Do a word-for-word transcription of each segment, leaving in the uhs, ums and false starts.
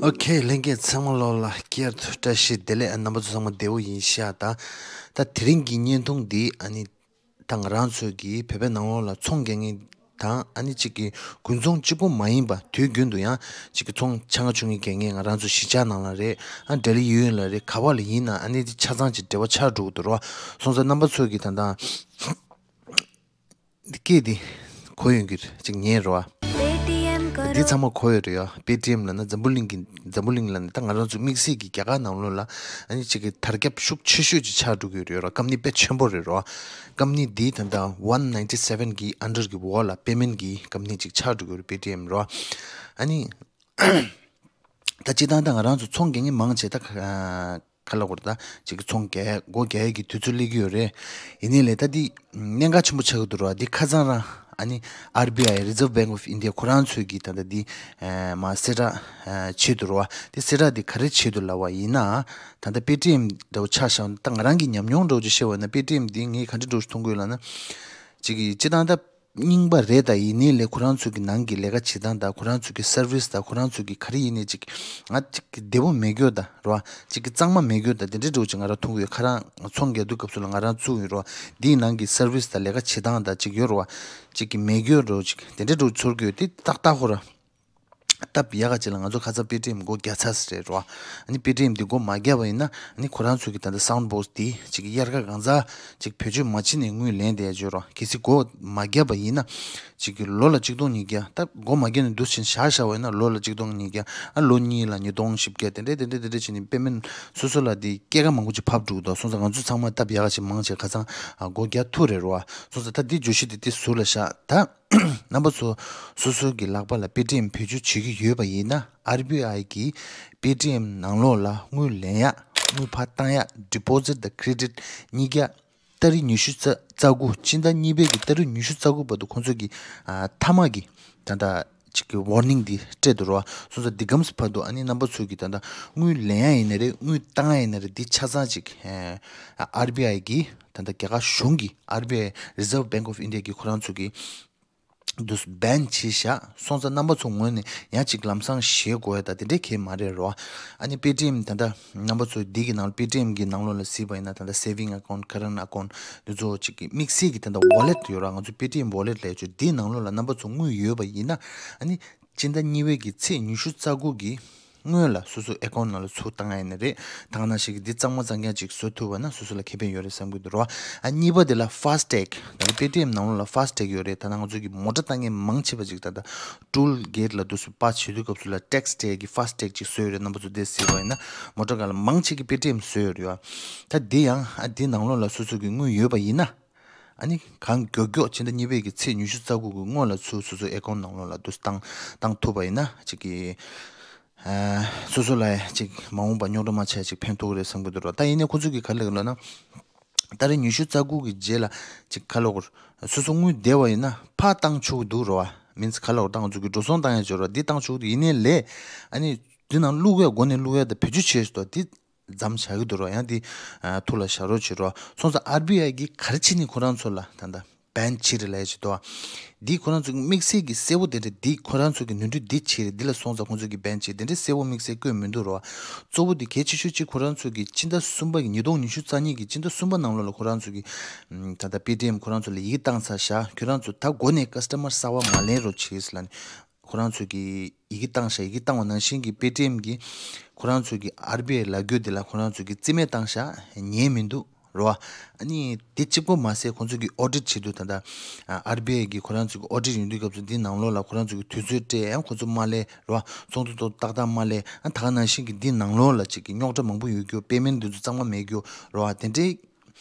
ཨོ་ཁེ། ལྷན་རྒྱས་ཚང་མ་ལོ་ལ་བསྐྱར་དུ་བཀྲ་ཤིས་བདེ་ལེགས། རྣམ་པ་ཚོ་ཚང་མ་བདེ་པོ་ཡིན་ཤག་ད་ད་དེ་རིང་གི་བརྙན་ཐུང་འདི་ཨ་ནི་ད་ང་རང་ཚོ་གི་བོད་པའི་ནང་ལོགས་ལ་ཚོང་རྒྱག་མཁན་དང་ཨ་ནི་གཅིག་གི་དགུན་ཚོང་གཅིག་པོ་མ་ཡིན་པ་དུས་རྒྱུན་དུ་ཡང་གཅིག་གི་ཚོང་ཆ་ང་ཆུང་ངུ་རྒྱག་མཁན། ང་རང་ཚོ་གཞིས་ཆགས་ནང་ལ་རེད། ཨ་འབྲེལ་ཡོད་ཡུལ་ལ་རེད། ག་བ་ལ་ཡིན་ན་ཨ་ནི་དེ་ཆ་ཚང་གཅིག་འབྲེལ་བ་ཆགས་འགྲོ་གི་འདུག་རོ། སོང་ཙང་རྣམ་པ་ཚོ་གི་ད་ད་སྐད་དེ་གོ་ཡོང་གི་ཅིག་ཉན་རོ། འདི་ཚང་མ་གོ་ཡོད་རེད་ཡ། པེ་ཊི་ཨེམ་ལབ་ན་འཛམ་བུ་གླིང་གི་འཛམ་བུ་གླིང་ལ་ནི་ད་ང་རང་ཚོ་དམིགས་བསལ་གྱི་རྒྱ་གར་ནང་ལོགས་ལ་ཨ་ནི་ཅིག་གི་དར་ཁྱབ་ཤུགས་ཆེ་ཤོས་ཅིག་ཆགས་འགྲོ་གི་ཡོད་རེད་རོ། ཀམ་ནི་དཔེ་ཆེན་པོ་རེད་རོ། ཀམ་ནི་འདི་ད་ལྟ་ཝན་ནའིན་ཊི་སེ་ཝན་གི་ཨན་ཌར་གི་འོག་ལ་པེ་མེན་གི་ཀམ་ནི་ཅིག་ཆགས་འགྲོ་གི་ཡོད་རེད། པེ་ཊི་ཨེམ་རོ། ཨ་ནི་ད་སྤྱིར་བཏང་ད་ང་རང་ཚོ་ཚོང་རྒྱག་མཁན་མང་ཆེ་ད་ག་ལ་གོ་རེད། ད་ཅིག་གི་ཚོང་རྒྱག་སྒོ་རྒྱག་ཡས་ཀྱི་དུས་ཚོད་སླེབས་ཀྱི་ཡོད་རེད། ཡིན་ནའི་ལས་ད་འདི་གནད་འགག་ཆེན་པོ་ཆགས་ཀྱི་འདུག་རོ། འདི་ཁ་སང་རང་ཨ་ནི་ཨར་བི་ཨའི་Reserve Bank of India ཁོ་རང་ཚོས་ཀྱི་ད་ལྟ་འདི་ཨ་མ་གསལ་བསྒྲགས་ཨ་བྱས་འདུག་རོ། འདི་གསལ་བསྒྲགས་འདི་ག་རེ་བྱས་འདུག་ལབ་པ་ཡིན་ན། ད་ལྟ་པེ་ཊི་ཨེམ་འདྲ་བོ་ཆ་བཞག་ན། ད་ང་རང་གི་ཉམས་མྱོང་འདྲ་བོ་ཅིག་བཤད་པ་ཡིན་ན། པེ་ཊི་ཨེམ་འདི་ངས་ག་འདྲ་འདྲ་བོ་ཞིག་མཐོང་གི་ཡོད་ལབ་ན། ཅིག་གི་སྤྱིར་བཏང་ད་རྙིང་པ་རེད། ད་ཡིན་ནའི་ལས་ཁོ་རང་ཚོ་གི་ནང་གི་ལས་ཀ་བྱེད་སྟངས་དང་ཁོ་རང་ཚོ་གི་སར་བི་སི་དང་ཁོ་རང་ཚོ་གི་ག་རེ་ཡིན་ནའི་ཅིག་ང་ཅིག་གི་བདེ་པོ་མེད་རྒྱུ་དང་རེད་བ། ཅིག་གི་གཙང་མ་མེད་རྒྱུ་དང་དེ་འདྲའི་འདྲ་བོ་ཅིག་ང་རང་མཐོང་གི་ཡོད། ཁ་རང་ཚོང་རྒྱག་དུས་སྐབས་སུ་ལ་ང་རང་ཚུགས་ཡོད་རེད་བ། འདིའི་ནང་གི་སར་བི་སི་དང་ལས་ཀ་བྱེད་སྟངས་དང་ཅིག་ཡོད་རེད་བ། ཅིག་གི་མེད་རྒྱུ་འདྲ་བོ་ཅིག་དེ་འདྲའི་འདྲ་བོ་ཚོར་གི་ཡོད། དེ་ཏག་ཏག་ཁོ་རང་སྟབས་ཡག་ག་ཅིག་ལ་ང་ཚོ་ཁ་སང་པེ་ཊི་ཨེམ་སྒོ་རྒྱག་ཚར་ཟེར་རེད་རོ། ཨ་ནི་པེ་ཊི་ཨེམ་འདི་སྒོ་མ་རྒྱག་པ་ཡིན་ན་ཨ་ནི་ཁོ་རང་ཚོ་གི་ད་ལྟ་སའུན་ཌི་བོག་སི་འདི་ཅིག་གི་དབྱར་ཁ་གང་ཚ་ཅིག་བེད་སྤྱོད་མ་བྱེད་ནས་དངུལ་ལེན་བསྡད་ཡ་ཅིག་ཡོད་རོ། གལ་སྲིད་སྒོ་མ་རྒྱག་པ་ཡིན་ན་ཅིག་གི་ལོ་ལ་གཅིག་སྟོང་ཉིས་བརྒྱ། ད་སྒོ་མ་རྒྱག་ནས་འདུག་སེ་བཞག་བཞག་པ་ཡིན་ན་ལོ་ལ་གཅིག་སྟོང་ཉིས་བརྒྱ། ཨ་ལོ་གཉིས་ལ་ཉིས་སྟོང་བཞི་བརྒྱ། དེ་འདྲས་དེ་འདྲས་དེ་འདྲས་བྱས་ནས་པེ་མེན་སོ་སོ་ལ་འདི་སྐྱེད་ཀ་མང་པོ་ཅིག་བབས་འགྲོ་གི་འདུག་སོང་ཙང་ང་ཚོ་ཚང་མ་སྟབས་ཡག་ག་ཅིག་མང་ཆེ་ཁ་སང་ཨ་སྒོ་རྒྱག་ཐུབ་རེད་རོ། སོང་ཙང་ད་འདི་བརྗོད་གཞི་འདི་དེ་ཟུར་ལ་བཞག་ད། རྣམ་པ་ཚོ་སོ་སོ་གི་ལག་པ་ལ་པེ་ཊི་ཨེམ་བེད་སྤྱོད་བྱེད་ཀྱི་ཡོད་པ་ཡིན་ན། ཨར་བི་ཨའི་གི་པེ་ཊི་ཨེམ་ནང་ལོགས་ལ་དངུལ་ལེན་ཡག་དངུལ་ཕར་བཏང་ཡག་ཌི་པོ་ཟིཊ་དང་ཁེ་རེ་ཌིཊ་གཉིས་ཀ་ཏ་རིག་ཉི་ཤུ་རྩ་རྩ་དགུ། སྤྱི་ཟླ་གཉིས་པའི་གི་ཏ་རིག་ཉི་ཤུ་རྩ་དགུ་བར་དུ་ཁོང་ཚོ་གི་ཨ་མཐའ་མ་གི་ད་ལྟ་ཅིག་གི་ཝར་ནིང་འདི་སྤྲད་འདུག་རོ། སོང་ཙང་འདི་གམ་བར་དུ་ཨ་ནི་རྣམ་པ་ཚོ་གི་ད་ལྟ་དངུལ་ལེན་ཡག་ཡིན་ན་རེད། དངུལ་བཏང་ཡག་ཡིན་ན་རེད། འདི་ཆ་ཚང་ཅིག་ཨ་ཨར་བི་ཨའི་གི་ད་ལྟ་རྒྱ་གར་གཞུང་གི་ཨར་བི་ཨའི་Reserve Bank of India གི་ཁོ་རང་ཚོ་གི་འདུག་སེ་བེན་བྱས་བཞག་སོང་ཙང་རྣམ་པ་ཚོ་ངོས་ནས་ཡང་ཅིག་ལམ་སང་ཞེད་དགོས་ཡ་ད་དེ་འདྲའི་གང་ཡང་མ་རེད་རོ། ཨ་ནི་པེ་ཊི་ཨེམ་ད་ལྟ་རྣམ་པ་ཚོ་འདི་གི་ནང་ལ་པེ་ཊི་ཨེམ་གི་ནང་ལོགས་ལ་གཟིགས་པ་ཡིན་ན་ད་ལྟ་སེ་ཝིང་ཨ་ཀོན་ཊི་ཀ་རེན་ཊི་ཨ་ཀོན་ཊི་འདི་ཚོ་ཅིག་གི་དམིགས་བསལ་གྱི་ད་ལྟ་ཝོ་ལེཊ་ཡོད་ར། ང་ཚོ་པེ་ཊི་ཨེམ་ཝོ་ལེཊ་ལབ་ཡ་ཅིག་འདིའི་ནང་ལོགས་ལ་རྣམ་པ་ཚོ་དངུལ་ཡོད་པ་ཡིན་ན་ཨ་ནི་སྤྱི་ཟླ་གཉིས་པའི་གི་ཚེས་ཉི་ཤུ་རྩ་དགུ་གི་སྔོན་ལ་སོ་སོ་ཨེ་ཀོན་ཊི་ནང་ལ་ཚུར་བཏང་ཡ་ཡིན་ན་རེད། ད་ག་ནང་བཞིན་གྱི་འདི་གཙང་མ་གཙང་རྐྱང་ཅིག་བཟོ་ཐུབ་པ་ན་སོ་སོ་ལ་ཁེ་ཕན་ཡོད་རེད་བསམ་གྱི་འདུག་རོ། ཨ་གཉིས་པ་དེ་ལ་ཕཱ་སི་ཊེག་ད་ནི་པེ་ཊི་ཨེམ་ནང་ལོགས་ལ་ཕཱ་སི་ཊེག་ཡོད་རེད། ད་ནང་ང་ཚོ་གི་མོ་ཊ་བཏང་མཁན་མང་ཆེ་བ་ཅིག་ད་ལྟ་ཊོལ་གེ་ཊི་ལ་འདུག་སེ་པར་བྱེད་དུས་སྐབས་སུ་ལ་ཊེག་སི་སྤྲད་ཀྱི་ཕཱ་སི་ཊེག་ཅིག་བཟོས་ཡོད་རེད། རྣམ་པ་ཚོ་དེ་གཟིགས་པ་ཡིན་ན་མོ་ཊ་སྒང་ལ་མང་ཆེ་གི་པེ་ཊི་ཨེམ་བཟོས་ཡོད་རེད་ཡ། ད་དེ་ཡང་ཨ་དེ་ནང་ལོགས་ལ་སོ་སོ་གི་དངུལ་ཡོད་པ་ཡིན་ན། ཨ་ནི་གང་མགྱོགས་མགྱོགས་ཕྱི་ཟླ་གཉིས་པའི་གི་ཚེས་ཉི་ཤུ་རྩ་དགུ་གི་སྔོན་ལ་ཚུར་སོ་སོའི་ཨེ་ཀོན་ཊི་ནང་ལོགས་ལ་འདུག་སེ་བཏང་བཏང་ཐུབ་པ་ཡིན་ན་ཅིག་གི་ཨ་སོ་སོ་ལ་ཅིག་མ་འོངས་པ་རྙོག་དྲ་མ་ཆགས་ཅིག་ཕན་ཐོགས་རེད་བསམ་གྱི་འདུག་རོ། ད་ཡིན་ནའི་ཁོ་ཚོ་གི་ག་རེ་ལབ་ན་ཏ་རིག་ཉི་ཤུ་རྩ་དགུ་གི་རྗེས་ལ་ཅིག་ག་ལབ་དགོས་རེད། སོ་སོ་དངུལ་བསྡད་པ་ཡིན་ན་ཕར་བཏང་ཆོག་གི་འདུག་རོ། ཨ་མིན་ཙི་ག་ལབ་དགོས་རེད། ད་ང་ཚོ་གི་འགྲོ་སོང་བཏང་ཡ་ཅིག་ཡོད་རོ། འདི་བཏང་ཆོག་གི་འདུག་ཡིན་ནའི་ལས་ཨ་ནི་འདི་ནང་བླུག་ཡ་སྒོ་ནས་བླུག་ཡ་དང་བེད་སྤྱོད་བྱས་སོ་འདི། མཚམས་བཞག་གི་འདུག་རོ། ཡང་འདི་ཨ་ཐུགས་ལ་བཞག་རོགས་བྱེད་རོགས། སོང་ཙང་ཨར་བི་ཨའི་གིས་ག་རེ་བྱས་ནས་ཁོ་རང་ཚོ་ལ་ད་ལྟ་བེན་བྱས་རེད་ལབ་ཡ་ཅིག་འདུག་ཨ། འདི་ཁོ་རང་ཚོ་གི་དམིགས་བསལ་གྱི་གསལ་པོ་དེ་འདྲ་འདི་ཁོ་རང་ཚོ་གི་ནོར་འཁྲུལ་འདི་བྱས་རེད། འདི་ལ་སོང་ཙང་ཁོ་ཚོ་གིས་བེན་བྱས་དེ་འདྲའི་གསལ་པོ་དམིགས་བསལ་བཀོད་མི་འདུག་རོ། གཙོ་བོ་འདི་གལ་ཆེ་ཤོས་གཅིག་ཁོ་རང་ཚོ་གི་ཕྱི་ཟླ་གསུམ་པ་གི་ཉིས་སྟོང་ཉི་ཤུ་རྩ་གཉིས་ཀྱི་ཕྱི་ཟླ་གསུམ་པ་ནང་ལོགས་ལ་ཁོ་རང་ཚོ་གི་ད་ལྟ་པེ་ཊི་ཨེམ་ཁོ་རང་ཚོ་ལ་ཡི་གེ་བཏང་ཚར་བཞག་ཁྱོད་རང་ཚོ་ད་འགོ་ནས་ཀ་སི་ཊ་མར་གསར་པ་མ་ལེན་རོགས་བྱེད་ཟེར་ལབ་ནས། ཁོ་རང་ཚོས་ཀྱི་ཡི་གེ་བཏང་ཤག་ཡི་གེ་བཏང་བ་ནང་བཞིན་གྱི་པེ་ཊི་ཨེམ་གྱིས་ཁོ་རང་ཚོས་ཀྱི་ཨར་བི་ཨའི་ལབ་རྒྱུ་དེ་ལ་ཁོ་རང་ཚོས་ཀྱི་རྩིས་མེད་བཏང་ཤག་ཉན་མི་འདུག་རེད་བ། ཨ་ནི་དེ་གཅིག་པོ་མ་ཟད་ཁོ་ཚོས་ཀྱི་ཨོ་ཌིཊ་བྱེད་དུས་ད་ལྟ་ཨར་བི་ཨའི་གི་ཁོ་རང་ཚོས་ཀྱི་ཨོ་ཌིཊ་ཡོང་དུས་སྐབས་སུ་འདི་ནང་ལོགས་ལ་ཁོ་རང་ཚོས་ཀྱི་དུས་ཚོད་སྤྲད་ཡང་ཁོ་ཚོ་མ་ལས་རེད་བ། ཚོགས་འདུ་ཏོག་ཏག་ཏག་མ་ལས། ཨ་ད་ག་ནང་བཞིན་གྱི་འདི་ནང་ལོགས་ལ་ཅིག་གི་རྙོག་དྲ་མང་པོ་ཡོད་རྒྱུ། པེ་མེན་འདི་ཚོ་གཙང་མ་མེད་རྒྱུ་རེད་བ། དེ་འདྲའི་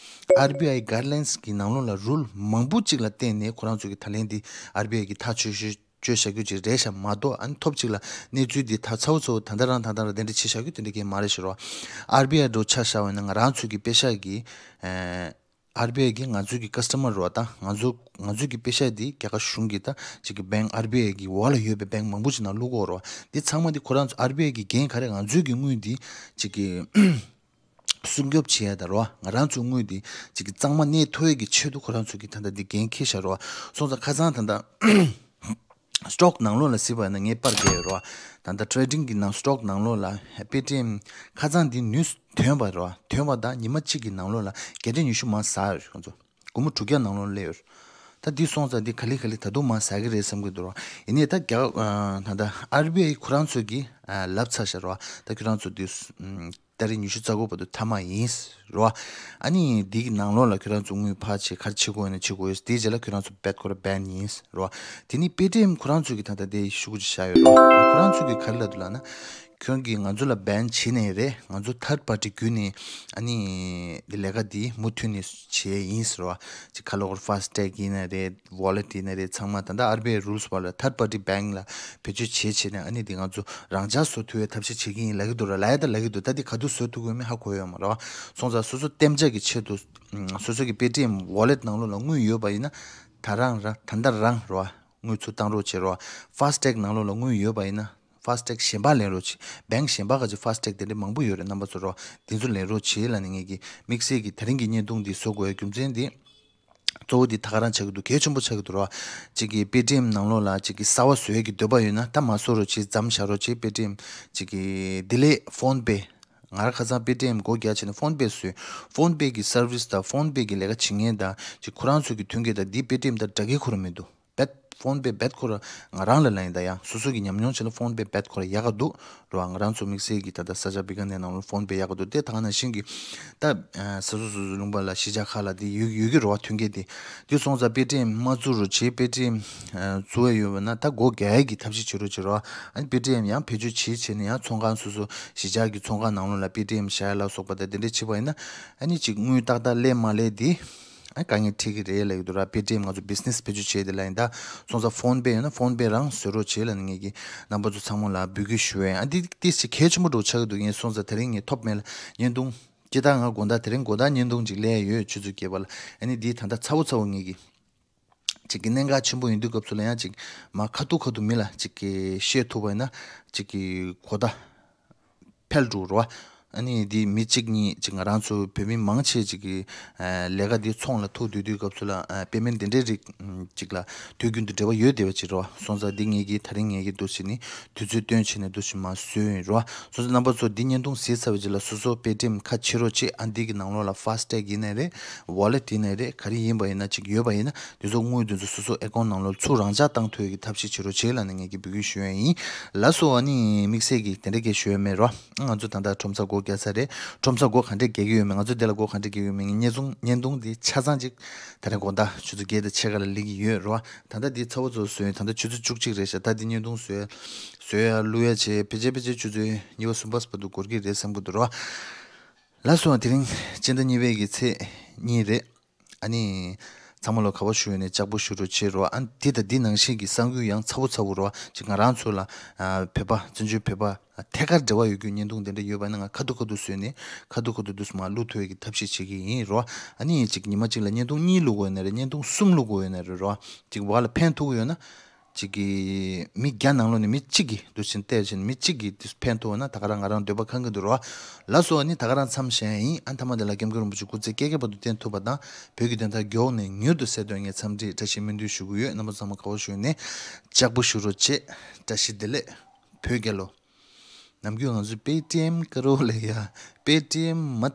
ཨར་བི་ཨའི་གའིཌ་ལའིན་སི་གི་ནང་ལོགས་ལ་རུལ་མང་པོ་ཅིག་ལ་བརྟེན་ནས་ཁོ་རང་ཚོ་གི་ད་ལན་འདི་ཨར་བི་ཨའི་གི་ཐག་གཅོད་ཤོས་གཅོད་བྱ་རྒྱུ་ཅིག་རེད་ཤག་མ་གཏོགས། ཨ་ནི་ཐོབ་ཅིག་ལ་གནས་ཚུལ་འདི་ད་ཚ་བོ་ཚ་བོ་ད་ལྟ་རང་ད་ལྟ་རང་དེ་འདྲ་བྱེད་བཞག་རྒྱུ་དེ་འདྲ་གང་མ་རེད་ཤག་རོ། ཨར་བི་ཨའི་འདྲ་ཆ་བཞག་པ་ཡིན་ན་ང་རང་ཚོ་གི་པེ་ཤག་གི་ཨ་ཨར་བི་ཨའི་གི་ང་ཚོ་གི་ཀ་སི་ཊ་མར་རོ། ད་ང་ཚོ་ང་ཚོ་གི་པེ་ཤག་འདི་རྒྱ་གར་གཞུང་གི་ད་ཅིག་གི་བེང་ཨར་བི་ཨའི་གི་འོག་ལ་ཡོད་པའི་བེང་མང་པོ་ཅིག་ནང་བླུག་གོ་རོ། འདི་ཚང་མ་འདི་ཁོ་རང་ཚོ་ཨར་བི་ཨའི་གི་འགན་ག་རེ། ང་ཚོའི་གི་དངུལ་འདི་ཅིག་གི་སྲུང་སྐྱོབ་བྱེད་ཡ་ད་རོ། ང་རང་ཚོའི་དངུལ་འདི་ཅིག་གི་གཙང་མ་གནས་ཐུབ་ཡ་གི་ཆེད་དུ་ཁོ་རང་ཚོ་གི་ད་ལྟ་འདི་འགན་འཁྱེར་བཞག་རོ། སོང་ཙང་ཁ་སང་ད་ལྟ་ སི་ཊོག་ནང་ལོགས་ལ་གཟིགས་པ་ཡིན་ན་ངས་པར་བརྒྱབ་ཡོད་རེད་བ། ད་ལྟ་ཊེ་རེ་ཌིང་གི་ནང་སི་ཊོག་ནང་ལོགས་ལ་པེ་ཊི་ཨེམ་ཁ་སང་འདི་ནུས་ཐོན་པ་རེད་བ། ཐོན་པ་དང་ཉི་མ་གཅིག་གི་ནང་ལོགས་ལ་བརྒྱ་ཆ་ཉི་ཤུ་མར་ཟག་ཡོད་རེད། ཁོང་ཚོ་སྒོར་མོ་དྲུག་བརྒྱ་ནང་ལོགས་སླེབས་ཡོད་རེད། ད་འདི་སོང་ཙང་འདི་ག་ལེ་ག་ལེ་ད་དུང་མར་ཟག་གི་རེད་བསམ་གྱི་འདུག་རེད་བ། ཡིན་ནའི་ད་རྒྱ་ཨ་ད་ལྟ་ཨར་བི་ཨའི་ཁོ་རང་ཚོ་གིས་ཨ་ལབ་ཚར་ཤག་རེད་བ། ད་ཁྱོད་རང་ཚོ་འདི་ཨམ། ཏ་རིག་ཉི་ཤུ་རྩ་དགུ་བར་དུ་མཐའ་མ་ཡིན་རོ། ཨ་ནི་འདི་གི་ནང་ལོགས་ལ་ཁྱོད་རང་ཚོ་དངུལ་ཕར་བྱེད་ག་རེ་བྱེད་དགོས་ཡོད་ན་བྱེད་དགོས་ཡོད། དེའི་རྗེས་ལ་ཁྱོད་རང་ཚོ་བེད་ཁོ་ར་བེན་ཡིན་རོ། དེ་ནི་པེ་ཊི་ཨེམ་ཁོ་རང་ཚོ་གི་ད་ལྟ་དེ་ཤུ་གུ་ཅིག་བཞག་ཡོད་རོ། ཁོ་རང་ཚོ་གི་ག་རེ་ལབ་འདུག་ལབ་ན། ཁྱོད་ཀྱིས་ང་ཚོ་ལ་བེན་བྱེད་ནའི་རེད། ང་ཚོ་ཐར་པར་ཊི་བརྒྱུད་ནས་ཨ་ནི་འདི་ལས་ཀ་འདི་མུ་མཐུད་ནས་བྱེད་ཡིན་ཟེར་བ། ཅིག་ཁ་ལོ་ཁོར་ཕཱ་སི་ཊེག་ཡིན་ན་རེད། ཝོ་ལེ་ཊི་ཡིན་ན་རེད། ཚང་མ་ད་ལྟ་ཨར་བི་ཨའི་རུལ་སི་བར་ལ་ཐར་པར་ཊི་བེང་ལ་བེད་སྤྱོད་བྱེད་བྱེད་ནས་ཨ་ནི་འདི་ང་ཚོ་རང་འཇགས་བཟོ་ཐུབ་པའི་ཐབས་ཤེས་བྱེད་ཀྱི་ཡིན་ལབ་ཀྱི་འདུག་ར། ལབ་ཡ་ད་ལབ་ཀྱི་འདུག་ད་འདི་ག་དུས་བཟོ་ཐུབ་ཀྱི་ཡོད་མེད་ཧ་གོ་ཡོད་མ་རེད་བ། སོང་ཙང་སོ་སོ་གཏན་འཇགས་ཀྱི་ཆེད་དུ་སོ་སོ་གི་པེ་ཊི་ཨེམ་ཝོ་ལེ་ཊི་ནང་ལོགས་ལ་དངུལ་ཡོད་པ་ཡིན་ན་ད་རང་རང་ད་ལྟ་རང་རེད་བ། དངུལ་ཚུར་བཏང་རོགས་བྱེད་རོགས། ཕཱ་སི་ཊེག་ནང་ལོགས་ལ་དངུལ་ཡོད་པ་ཡིན་ན། ཕཱ་སི་ཊེག་གཞན་པ་ལེན་རོགས་བྱེད། བེང་གཞན་པ་ག་ཚོད་ཕཱ་སི་ཊེག་དེ་འདྲ་མང་པོ་ཡོད་རེད། རྣམ་པ་ཚོ་རོགས་དེ་ཚོ་ལེན་རོགས་བྱེད་ལབ་ནས་ངེད་ཀྱི་དམིགས་བསལ་གྱི་དེ་རིང་གི་བརྙན་ཐུང་འདི་བཟོ་དགོས་ཡ་རྒྱུ་མཚན་འདི། གཙོ་བོ་འདི་ད་ག་རང་ཆགས་ཀྱི་འདུག་གལ་ཆེན་པོ་ཆགས་ཀྱི་འདུག་རོགས། གཅིག་གི་པེ་ཊི་ཨེམ་ནང་ལོགས་ལ་གཅིག་གི་གསར་བ་བཟོ་ཡས་ཀྱི་འདོད་པ་ཡོད་ན་ད་མ་བཟོ་རོགས་བྱེད། མཚམས་བཞག་རོགས་བྱེད། པེ་ཊི་ཨེམ་གཅིག་གི་དེ་ལས་ཕོན་པེ། ང་རང་ཁ་སང་པེ་ཊི་ཨེམ་སྒོ་རྒྱག་བྱས་ནས་ཕོན་པེ་བཟོས། ཕོན་པེ་གི་སར་བི་སི་དང་ཕོན་པེ་གི་ལས་ཀ་བྱེད་མཁན་དང་གཅིག་ཁོ་རང་ཚོ་གི་མཐུན་རྐྱེན་དང་འདི་པེ་ཊི་ཨེམ་དང་འདྲ་གི་ཁོ་རང་མི་འདུག་རྦད་ཕོན་པེ་རྦད་ཁོ་རང་ང་རང་ལ་ལབ་ཡིན། ད་ཡང་སོ་སོ་གི་ཉམས་མྱོང་བྱས་ན་ཕོན་པེ་རྦད་ཁོ་རང་ཡག་ག་འདུག་རོ། ང་རང་ཚོ་དམིགས་བསལ་གྱི་ད་ལྟ་ས་ཆ་བི་ཀ་ནེར་ནང་ལ་ཕོན་པེ་ཡག་ག་འདུག་དེ་ད་ག་ནང་བཞིན་གྱི་ད་ཨ་སོ་སོ་སོ་སོའི་ལུང་པ་ལ་གཞིས་ཆགས་ཁག་ལ་དེ་ཡོད་ཡོད་ཀྱི་རོ་བ། མཐུན་རྐྱེན་དེ་དེ་སོང་ཙང་པེ་ཊི་ཨེམ་མ་བཙུགས་རོགས་བྱེད། པེ་ཊི་ཨེམ་བཙུགས་ཡ་ཡོད་པ་ན་ད་སྒོ་རྒྱག་ཡ་གི་ཐབས་ཤེས་བྱེད་རོགས་བྱེད་རོ། ཨ་ནི་པེ་ཊི་ཨེམ་ཡང་བེད་སྤྱོད་བྱེད་བྱེད་ནས་ཡང་ཚོང་ཁང་སོ་སོ་གཞིས་ཆགས་ཀྱི་ཚོང་ཁང་ནང་ལོགས་ལ་པེ་ཊི་ཨེམ་བཞག་ཡ་ལ་སོགས་པ་དང་དེ་འདྲས་བྱེད་པ་ཡིན་ན་ཨ་ནི་ཅིག་དངུལ་ཏག་ཏག་སླེབས་མ་སླེབས་དེ། ཨ་དཀའ་ངལ་འཕྲད་ཀྱི་རེད་ལབ་ཀྱི་འདུག་ར། པེ་ཊི་ཨེམ་ང་ཚོ་བི་ཛི་ནེ་སི་བེད་སྤྱོད་བྱས་ཏེ་ལབ་ཡིན། ད་སོང་ཙང་ཕོན་པེ་ཡོད་ན་ཕོན་པེ་རང་བཟོ་རོགས་བྱེད་ལབ་ནས་ངེད་ཀྱིས་རྣམ་པ་ཚོ་ཚང་མ་ལ་འབོད་སྐུལ་ཞུ་བ་ཡིན། ཨ་འདི་ཏིས་ཅིག་གལ་ཆེན་པོ་འདྲ་བོ་ཆགས་ཀྱི་འདུག་ངས་སོང་ཙང་དེ་རིང་ངས་ཐོབ་མེད་ལ་བརྙན་ཐུང་ཅི་ལྟར་ང་དགོང་དག་དེ་རིང་དགོང་དག་བརྙན་ཐུང་ཅིག་སླེབས་ཡོད། ཆུ་ཚོད་བརྒྱད་པ་ལ། ཨ་ནི་འདི་ད་ལྟ་ཚ་བོ་ཚ་བོ་ངེད་ཀྱིས་ཅིག་གི་གནད་འགག་ཆེན་པོ་ཡིན་དུས་སྐབས་སུ་ལ་ཡང་ཅིག་མ་ཁ་ཐུག་ཁ་ཐུག་མི་ལ་ཅིག་གི་བཤད་ཐུབ་པ་ཡིན་ན་ཅིག་གི་གོ་བརྡ་འཕེལ་འགྲོ་རོ། ཨ་ནི་འདི་མི་གཅིག་གཉིས་ཅིག་ང་རང་ཚོ་བོད་མི་མང་ཆེ་ཅིག་གི་ཨ་ལས་ཀ་འདི་ཚོང་ལ་ཐུག་སྡོད་དུས་སྐབས་སུ་ལ་ཨ་པེ་མེན་འདི་འདྲའི་རིགས་ཅིག་ལ་དུས་རྒྱུན་དུ་འབྲེལ་བ་ཡོད་བསྡད་པ་ཅིག་རོ། སོང་ཙང་འདི་ངེད་ཀྱིས་དེ་རིང་ངེད་ཀྱིས་འདུག་སེ་ནི་དུས་ཚོད་བཏོན་བྱས་ནས་འདུག་སེ་མར་བཟོས་ཡིན་རོ། སོང་ཙང་རྣམ་པ་ཚོ་འདི་བརྙན་ཐུང་གཟིགས་ཚར་བའི་རྗེས་ལ་སོ་སོ་པེ་ཊི་ཨེམ་ཁ་ཕྱེ་རོགས་བྱེད། ཨ་འདི་གི་ནང་ལོགས་ལ་ཕཱ་སི་ཊེག་ཡིན་ནའི་རེད། ཝོ་ལེ་ཊི་ཡིན་ནའི་རེད། ག་རེ་ཡིན་པ་ཡིན་ན་ཅིག་ཡོད་པ་ཡིན་ན། དེ་ཚོ་དངུལ་དེ་ཚོ་སོ་སོ་ཨེ་ཀའུན་ཊི་ནང་ལོགས་ཚུར་རང་འཇགས་བཏང་ཐུབ་ཡག་གི་ཐབས་ཤེས་བྱེད་རོགས་བྱེད་ལབ་ནས་ངེད་ཀྱིས་འབོད་སྐུལ་ཞུ་ཡ་ཡིན། ལགས་སོ། ཨ་ནི་དམིགས་བསལ་གྱི་དེ་འདྲ་སྐད་ཞུ་ཡ་མེད་རོ། ང་ཚོ་ད་ལྟ་ཁྲོམ་ས་སྒོ་བརྒྱབ་ཚར་རེད། ཁྲོམ་ས་སྒོ་ག་འདྲས་བརྒྱབ་ཀྱི་ཡོད་མེད། ང་ཚོ་དེ་ལ་སྒོ་ག་འདྲས་བརྒྱབ་ཀྱི་ཡོད་མེད་ངས་བརྙན་ཐུང་བརྙན་ཐུང་འདི་ཆ་ཚང་ཅིག་ད་རེས་དགོང་དག་ཆུ་ཚོད་བརྒྱད་དང་ཕྱེད་ཀ་ལ་སླེབས་ཀྱི་ཡོད་རོ། ད་ལྟ་འདི་ཚ་བོ་ཚ་བོ་བཟོས་ཡོད། ད་ལྟ་ཆུ་ཚོད་བཅུ་གཅིག་རེད་ཤག་ད་འདི་བརྙན་ཐུང་བཟོས་བཟོས་ཡ་བླུག་ཡ་བྱས་ཕལ་ཆེར་ཕལ་ཆེར་ཆུ་ཚོད་གཉིས་པ་གསུམ་པ་བར་དུ་འགོར་གྱི་རེད་བསམ་གྱི་འདུག་རོ། ལགས་སོ། དེ་རིང་སྤྱི་ཟླ་གཉིས་པའི་གི་ཚེས་གཉིས་རེད། ཨ་ནི། ཚང་མ་ལ་ག་པར་ཞུ་ཡོད་ནས་ལྕགས་པོ་ཞུ་རོགས་བྱེད་རོགས། ཨ་འདི་དང་འདི་ནང་བཞིན་གྱི་གསར་འགྱུར་ཡང་ཚ་བོ་ཚ་བོ་རོགས་ཅིག་ང་རང་ཚོ་ལ་ཨ་བོད་པ་བཙན་བྱོལ་བོད་པ་ཐད་ཀར་འབྲེལ་བ་ཡོད་རྒྱུ་བརྙན་ཐུང་དེ་འདྲ་ཡོད་པ་ན་ང་ཁ་ཐུག་ཁ་ཐུག་བཟོས་ནས་ཁ་ཐུག་ཁ་ཐུག་དུས་སུ་མར་བླུག་ཐུབ་ཡག་གི་ཐབས་ཤེས་བྱེད་ཀྱི་ཡིན་རོགས། ཨ་ནི་ཅིག་ཉི་མ་གཅིག་ལ་བརྙན་ཐུང་གཉིས་བླུག་དགོས་ཡོད་ན་རེད། བརྙན་ཐུང་གསུམ་བླུག་དགོས་ཡོད་ན་རེད་རོགས། ཅིག་བར་ལ་ཕན་ཐོགས་ཀྱི་ཡོད་ན། གཅིག་གིས་མི་བརྒྱ་ནང་ལོགས་ནས་མི་གཅིག་གིས་འདུག་སེ་བལྟས་བྱས་ནས་མི་གཅིག་གིས་དེ་ཕན་ཐོགས་ན་ད་ག་རང་ང་རང་འདོད་པ་ཁེངས་ཀྱི་འདུག་རོ། ལགས་སོ། ཨ་ནི་ད་ག་རང་མཚམས་བཞག་ཡིན། ཨ་མཐའ་མ་དེ་ལ་སྐྱབས་མགོན་རིན་པོ་ཆེ་སྐུ་ཚེ་བསྐལ་བརྒྱའི་བར་དུ་བརྟན་ཐུབ་པ་དང་བོད་ཀྱི་བདེན་མཐའ་མགྱོགས་ནས་མྱུར་དུ་གསལ་དོན་ངས་འཚམས་འདྲི་བཀྲ་ཤིས་སྨོན་འདུན་ཞུ་གི་ཡོད། རྣམ་པ་ཚང་མ་དགའ་བོ་ཞུ་ནས་ལྕགས་པོ་ཞུ་རོགས་བྱེད། བཀྲ་ཤིས་བདེ་ལེགས། བོད་རྒྱལ་ལོ། ནམ་རྒྱུན་ང་ཚོ་པེ་ཊི་ཨེམ་ཀ་རོ་ལེ་ཡ། པེ་ཊི་ཨེམ་མ།